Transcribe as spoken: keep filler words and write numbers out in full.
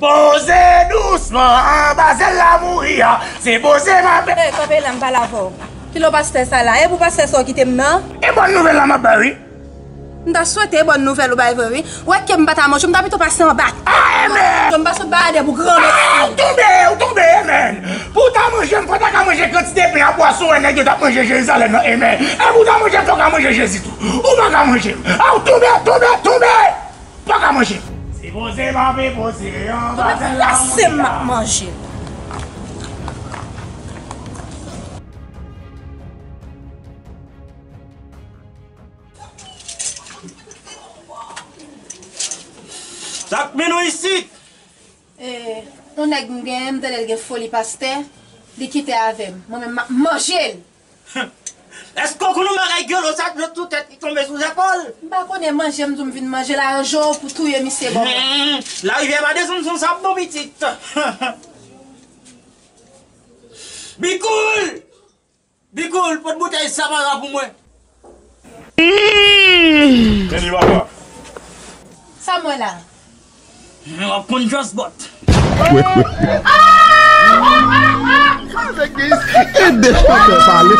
Poze dousman anba zèl la mouri a. Se poze m ap. Ey, kanpe la, m pale avè w. Kilè pastè sa la? E pou pastè sa w kite m nan? E bòn nouvèl la m ap bay wi. M ta swete e bòn nouvèl ou bay vre wi. Ou wè ke m pa ta manje, m ta pito pase anba. Ah, amen. M pa sot ba de pou granmesi. Ah, ou tonbe, ou tonbe, amen. Pou w ta manje, m fò w ta ka manje kantite pen ak pwason wè nèg yo t ap manje Jerizalèm nan, amen. E pou w ta manje, fò w ka manje Jezi tou. Ou pa ka manje. Ah, ou tonbe, tonbe, tonbe. Pa ka manje. Se poze m ap poze anba zèl la. Lase m ap manje. Sa k mennen w isit? E, yon nèg m genyen, m tande l gen foli pastè, li kite avè m. Mwen menm, m ap manje l. Èske w konn yon bagay gelo sa, dlo tou tèt li tonbe sou zepòl? M pa konnen, manje m di w m vin manje la, yon jou pou touye misye bò. Hmm, larivyè pa desann san sab non pitit. Bikoul! Bikoul, pot boutèy Samara pou mwen. Tande papa. Sa mwen la. W ap konn just bòt. Ede chantè pale.